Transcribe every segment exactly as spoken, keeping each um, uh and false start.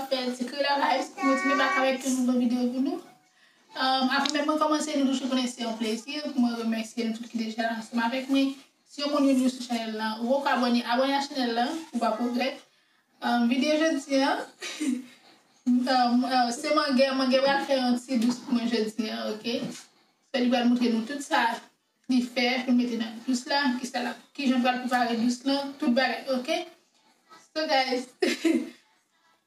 Fè ti Kreyòl Vibes, mwen ti bak avèk yon nouvo videyo pou nou. Um, avan menm mwen kòmanse, nou toujou konnen se yon plezi pou mwen remèsye nou tout ki deja la ansanm avèk mwen. Si yon moun vin sou chanèl lan, ou poko abòne, abòne a chanèl lan, ou pa pwogrè. Um, videyo jodi an, um, uh, se Mangè, Mangè pral fè yon ti dous pou mwen jodi an, oke? So, li pral montre nou tout sa li fè pou l mete nan dous la, kisa l ap, kijan l pral prepare dous lan, tout bagay, oke? So, guys,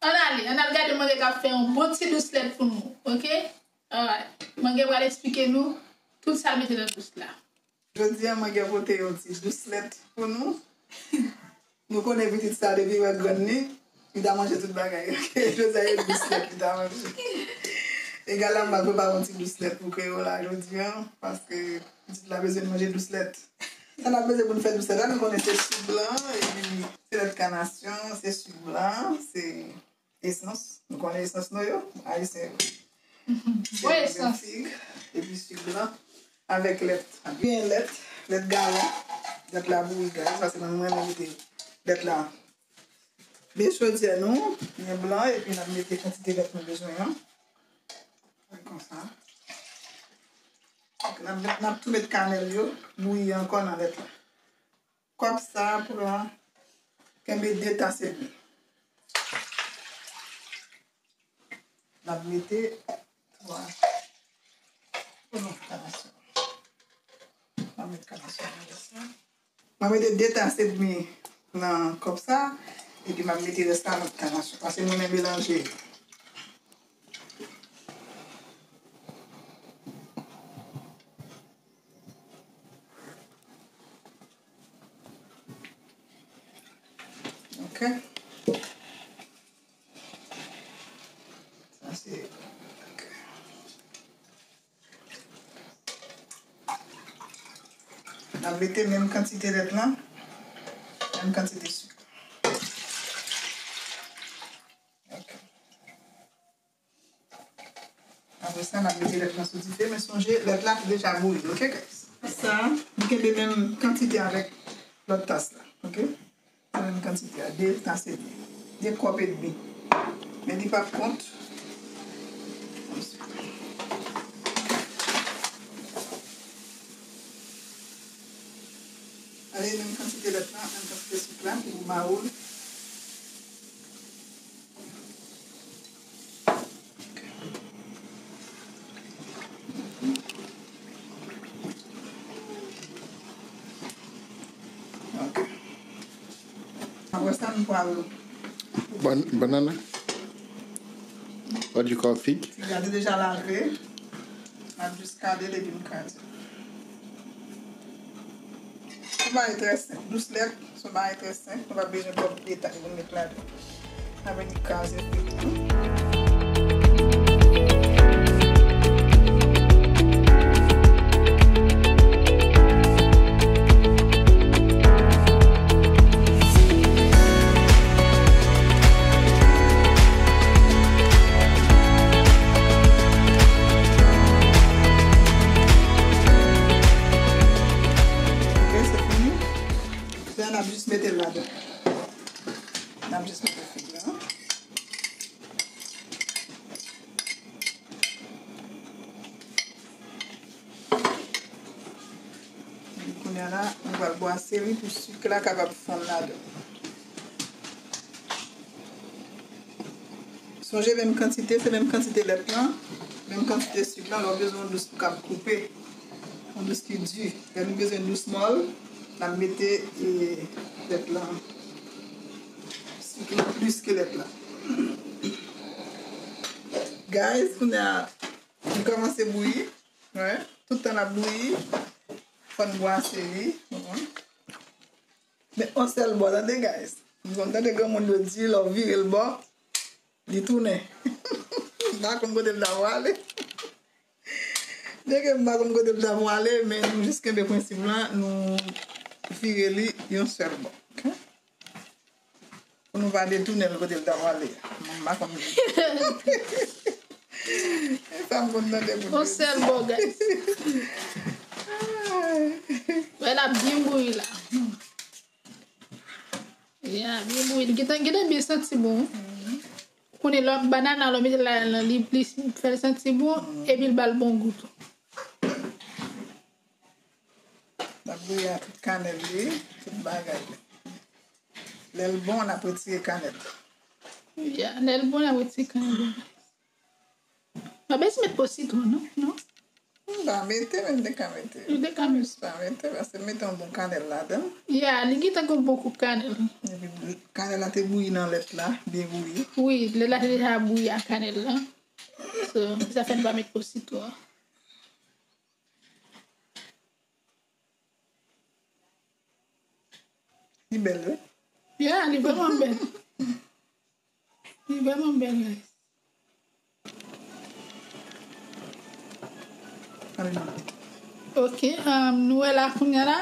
ann ale, ann al gade Mangè k ap fè yon bon ti dous lèt pou nou, oke? Alright. Mangè pral eksplike nou tout sa l mete nan dous la. Jodi a, Mangè pote yon ti dous lèt pou nou. Nou konnen pitit sa, depi wè grann li, li ta manje tout bagay. Jodi a, e dous lèt li ta manje. Egal la, m pral prepare yon ti dous lèt pou Kreyòl la jodi a, paske pitit la bezwen manje dous lèt. Sa n ap bezwen pou n fè dous lèt la, nou konnen se sik blan, epi se lèt kanasyon, se sik blan, se esans. Nou konnen esans nou yo, ayisyen yo. Bon esans. Fig, epi sik blan, avèk lèt. Byen lèt, lèt galon. Lèt la bouyi, guys, paske mwen, mwen renmen mete lèt la. Byen chaudière nou, byen blan, epi n ap mete kantite lèt nou bezwen an. Fè konsa. N ap, n ap tou met kanèl yo, bouyi ankò nan lèt la. Kòb sa pran, kenbe de tas edmi. N ap mete twa, oh non, kanasyon. N ap met kanasyon nan sa. Mwen mete de tas edmi nan kòb sa, epi m ap mete rès la nan kanasyon, paske mwen renmen melanje. Ok. Sa se, ok. N ap mete menm kantite lèt lan, menm kantite sik. Ok. Apre sa, n ap mete lèt lan sou dife, men sonje, lèt la deja bouyi, ok, guys? Sa, nou kenbe menm kantite avèk lòt tas la, ok? Se menm kantite a, de tas edmi, de kòp edmi. Men li p ap kont. Ale, menm kantite lèt la, menm kantite sik la, pou mawoul. Ok. Apre sa, nou pral... Ban-, banana? What you call fig? Fig la te deja lave. N ap jis kale l epi n kraze. Se yon bagay trè senp. Dous lèt, se yon bagay trè senp. Nou pa bezwen twòp detay pou n met ladan. N ap vin kraze fig lan. Ok, se fini. Kounye a n ap jis mete l ladan. N ap jis mete fig lan. Kounye a la, nou pral bwase li pou sik la kapab fonn ladan. Sonje menm kantite, se menm kantite lèt lan, menm kantite sik lan, lè w bezwen yon dous pou kab koupe, yon dous ki di. Lè nou bezwen dous mòl, n ap mete, e, lèt lan, sik lan plis ke lèt lan. Guys, kounye a, li kòmanse bouyi. Wi, tout tan l ap bouyi, fò n bwase li, konprann? Men yon sèl bò, tande, guys. M konn tande granmoun yo di, lè w vire l bò, li tounen. M pa konn kote l ta prale. Byenke m pa konn kote l ta prale, men nou jis kenbe prensip lan, nou vire li yon sèl bò. Ok? Pou nou pa detounen l kote l ta prale a. M pa konn. E sa m konn tande moun yo di. Yon sèl bò, guys. Wè l ap byen bouyi la. Ya, byen bouyi. Li gentan, gentan byen santi bon. Konnen lè banana lè w mete l ladan l, li, li fè l santi bon, epi l ba l bon gou tou. L ap bouyi ak tout kanèl li, tout bagay li. Lè l bon, n ap retire kanèl. Ya, lè l bon, n ap retire kanèl li. Mwen bezwen met po sitwon, non? Non? M pa mete, men m te ka mete. Ou te ka mete. M pa mete, paske m mete yon bon kanèl ladan. Ya, li gentan gen yon bon kout kanèl. Epi kanèl la te bouyi nan lèt la, byen bouyi. Wi, lèt la te deja bouyi ak kanèl la. So, se sa fè n pa met po sitwon. Li bèl, wi. Ya, li vrèman bèl. Li vrèman bèl, guys. Ann manje. Ok, um, nou wè la kounye a la,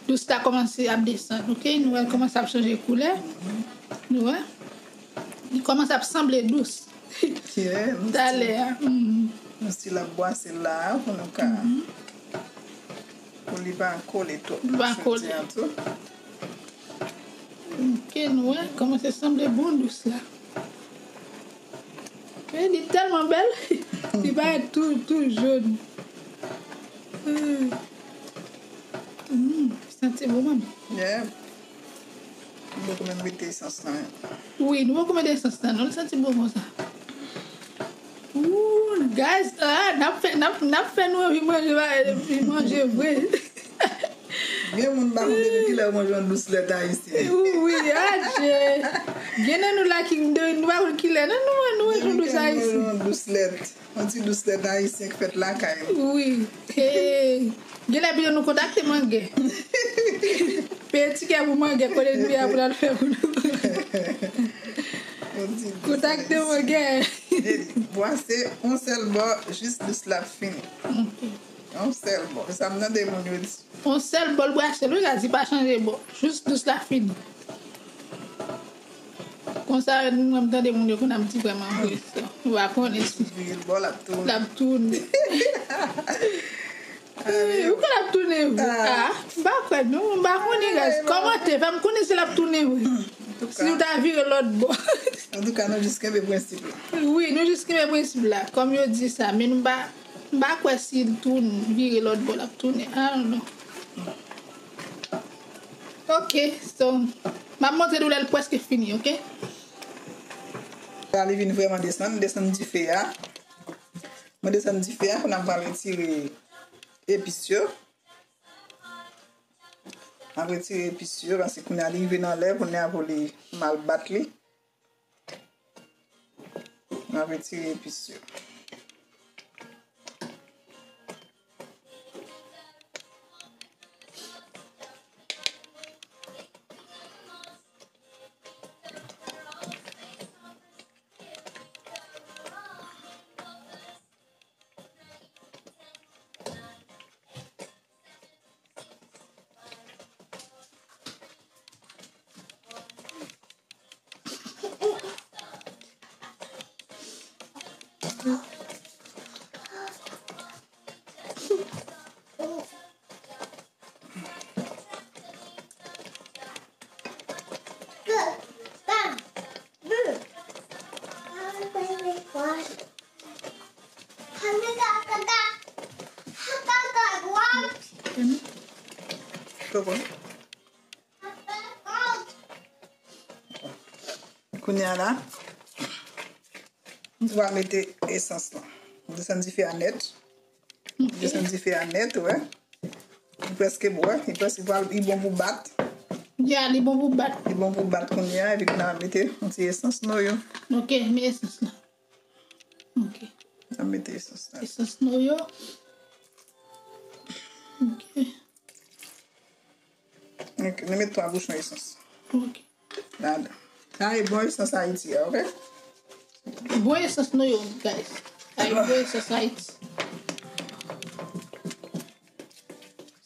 dous la kòmanse ap desann, ok? Nou wè l kòmanse ap chanje koulè. Nou wè? Li kòmanse ap sanble dous. Yeah, nou Talè a. Mhm. Nou still ap bwase l la pou nou ka, pou li pa kole twòp. Li pa kole. Jodi a tou. Ok, nou wè, kòmanse sanble bon dous la. Men li tèlman bèl, li parèt tou, tou jòn. Hmm. Hmm, santi bon, manmi. Yeah. Nou poko menm mete esans lan menm. Wi, nou poko mete esans lan, non, li santi bon konsa. Ooh, guys, ah, n ap fè, n ap, n ap fè nou anvi manje, manje vre. Gen moun pa konn depi kilè yo manje yon dous lèt ayisyen. Wi, adje. Gen nan nou la ki, nou pa konn kilè, non, nou, nou manje yon dous ayisyen. Yon dous lèt. Yon ti dous lèt ayisyen k fèt lakay ou. Wi. Hey. Genlè pito nou kontakte Mangè. Peye tikè pou Mangè, kote n ye a pou l al fè pou nou. Yon ti dous Kontakte Mangè. Bwase yon sèl bò, jis dous la ap fini. Ok. Yon sèl bò. Sa m tande moun yo di. Yon sèl bò l bwase l, wi, Gazi, pa chanje bò. Jis dous la fini. Konsa, mwen m tande moun yo konn ap di vrèman vre. So, nou pa konnen si Vire l bò, l ap tounen. L ap tounen. Eh, ou kwè l ap tounen vre? Ah. Ah, m pa kwè, non. M pa konnen, guys. Kòmante, fè m konnen si l ap tounen vre. Si ou ta vire lòt bò. Antouka, nou jis kenbe prensip la. Wi, nou jis kenbe prensip la. Kòm yo di sa, men nou pa, m pa kwè si l tounen, vire lòt bò, l ap tounen. I don't know. Ok, so, m ap montre nou lè l prèske fini, ok? La, li vin vrèman desann, desann dife a. Mwen desann dife a, kounye a m pral retire epis yo. M ap retire epis yo, paske kounye a li rive nan lè, kounye a pou li, m al bat li. M ap retire epis yo. Kounye a la, m va mete esans lan. M desann dife a nèt. M desann dife a nèt, wè. Li prèske bon, wè. Li prèske pral, li bon pou bat. Ya, li bon pou bat. Li bon pou bat kounye a, epi kounye a mete yon ti esans noyo. Ok, men esans la. Ok. N ap mete esans la. Esans noyo. Ok. Ok, nou met twa bouchon esans. Ok. Ladan. Sa e bon esans Ayiti a, ok? Bon esans nou yo, guys. Sa e bon esans Ayiti.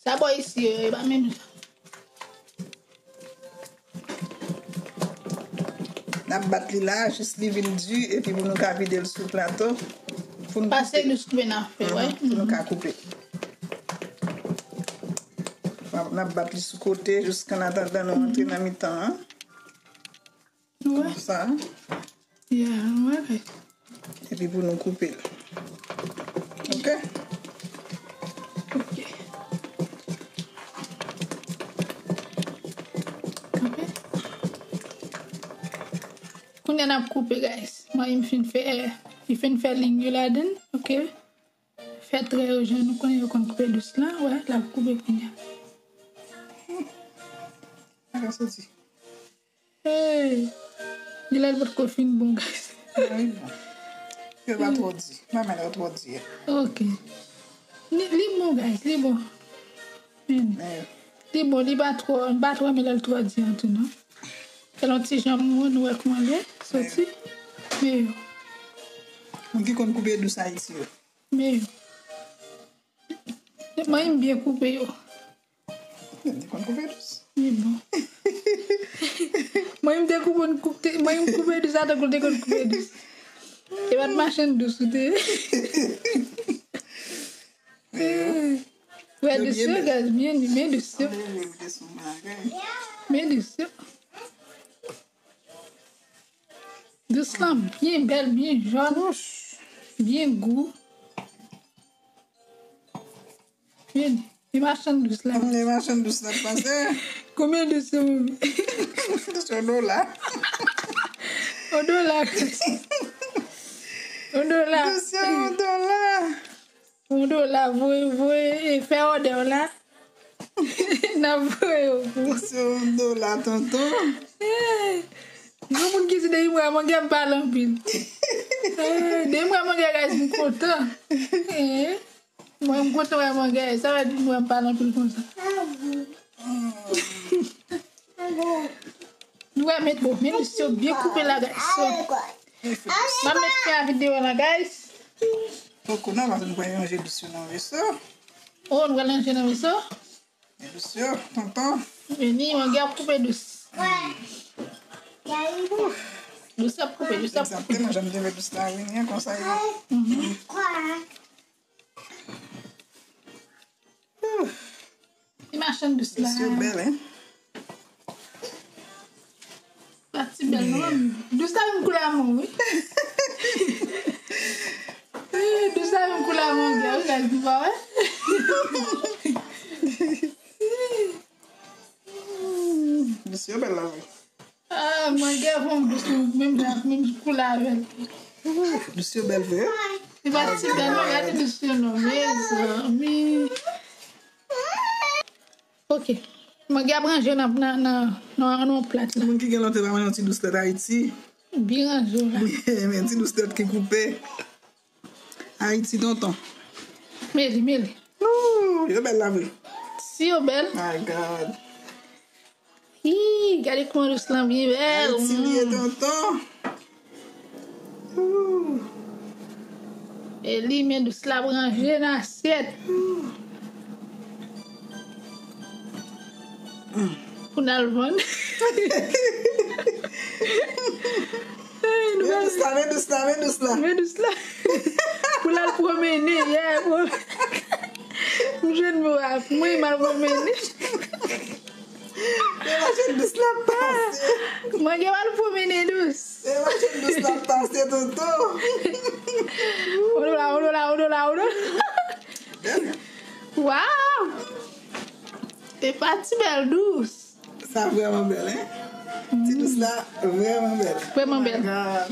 Sa bò isi yo, e pa menm jan. N ap bat li la, jis li vin di, epi pou nou ka vide l sou plato. Pou n Pase koupe. Jis koupe nan fè, wè. Mhm, pou nou ka koupe. N ap, n ap bat li sou kote, jiskanatandan nou antre nan mitan an. Wè. Konsa. Yeah, bagay. Epi pou nou koupe l. Ok? Ok. Ok. Kounye a n ap koupe, guys. Mwen, m fin fè, li fin fè liy yo ladan, ok? Fè trè yo jan nou konnen yo konn koupe dous la, wè, l ap koupe kounye a. Sa ka soti. Hey! Gilad potko fin bon, guys. Ay, bon. Yo pa twò di. Manman yo twò di. Ok. Li, li bon, guys, li bon. Men, li bon, li pa twò, m pa twò renmen lè l twò di an tou, non. Fè l yon ti jan mou, nou wè kouman l ye, soti. Men yo. Moun ki konn koupe dous Ayiti yo. Men yo. Mwen, m byen koupe yo. Li konn koupe dous. Li bon. Mwen, m te koupe, koupe, mwen, m koupe dous la, tankou l te konn koupe dous. E pa t machann dous ou te ye. Wè, dous yo, guys, byen, men dous yo. Men dous yo. Dous lan byen bèl, byen jòn, byen gou. Vini, e machann dous la. E machann dous la pase. Konbyen dous yo, mami? Dous yo dola. O dola. O dola. Dous yo dola. Yon dola, voye, voye, e fè òdè w la. N ap voye yo pou. Se yon dola, tonton. Eh, gen moun ki di, depi m wè mangè, m pale anpil. Eh, depi m wè mangè, guys, m kontan. Eh, mwen, m kontan wè mangè. Sa vle di m wè m pale anpil konsa. Nou wè, met bon, men dous yo byen koupe la, guys. So, m ap met fen a videyo la, guys. Poko non, paske nou pral ranje dous yo nan veso. Oh, nou pral ranje nan veso? Men dous yo, tonton. Vini, mangè ap koupe dous. Dous ap koupe, dous ap koupe. Egzakteman, jan m te wè dous la vini an, konsa yo. Mhm. Ti machann dous la. Dous yo bèl, hein? Pati bèl, non? Dous la menm koulè amou, wi. Wi, dous la menm koulè amou, gèl, gèl, di pa wè. Dous yo bèl la, wi. Ah, mwen gen fon dous menm jan, menm koulè avè l. Dous yo bèl vre. Se pa ti bèl non, gade dous yo non, mezanmi. Ok. Mwen gen ap ranje nan, nan, nan, nan, nan plat la. Moun ki gen lontan pa manje yon ti dous lèt Ayiti. Byen ranje w la. Men ti dous lèt ki koupe. Ayiti, tonton. Men li, men li. Ooh, yo bèl la vre. Si yo bèl. My God. Ih, gade kouman dous lan byen bèl. Ayiti li ye, tonton. Ooh. E li, men dous la ranje nan asyèt. Ooh. Pou n al vann. Hey, nou men dous la, men dous la, men dous la. Men dous la. Pou l al pwomennen, yeah, pou m jwenn mo a. Mwen, m al pwomennen. Se machann dous la pase. Mwen gen m al pwomennen dous. Se machann dous la pase, tonton. Odola, odola, odola, odola. Waw! E pa ti bèl dous. Sa vrèman bèl, hein? Ti dous la, vrèman bèl. Vrèman bèl. Oh my God.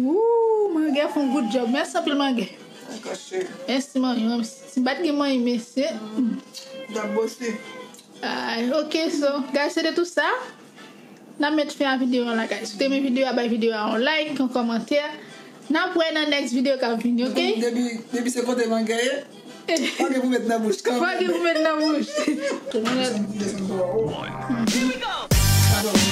Ooh, mangè fè yon good job. Mèsi anpil, mangè. Dakò, cheri. Mèsi, manmi. Si m pa t gen manmi, mesye. Dap bose. Ay, ok, so, guys, se te tou sa. N ap met fen a videyo an la, guys. Si w te renmen videyo a, bay videyo a yon like, yon kòmantè. N ap wè nan next videyo k ap vini, ok? Depi, depi se kote mangè ye. Pa gen pou met nan bouch kanmenm. Pa gen pou met nan bouch. Desann, desann twa wo. Here we go.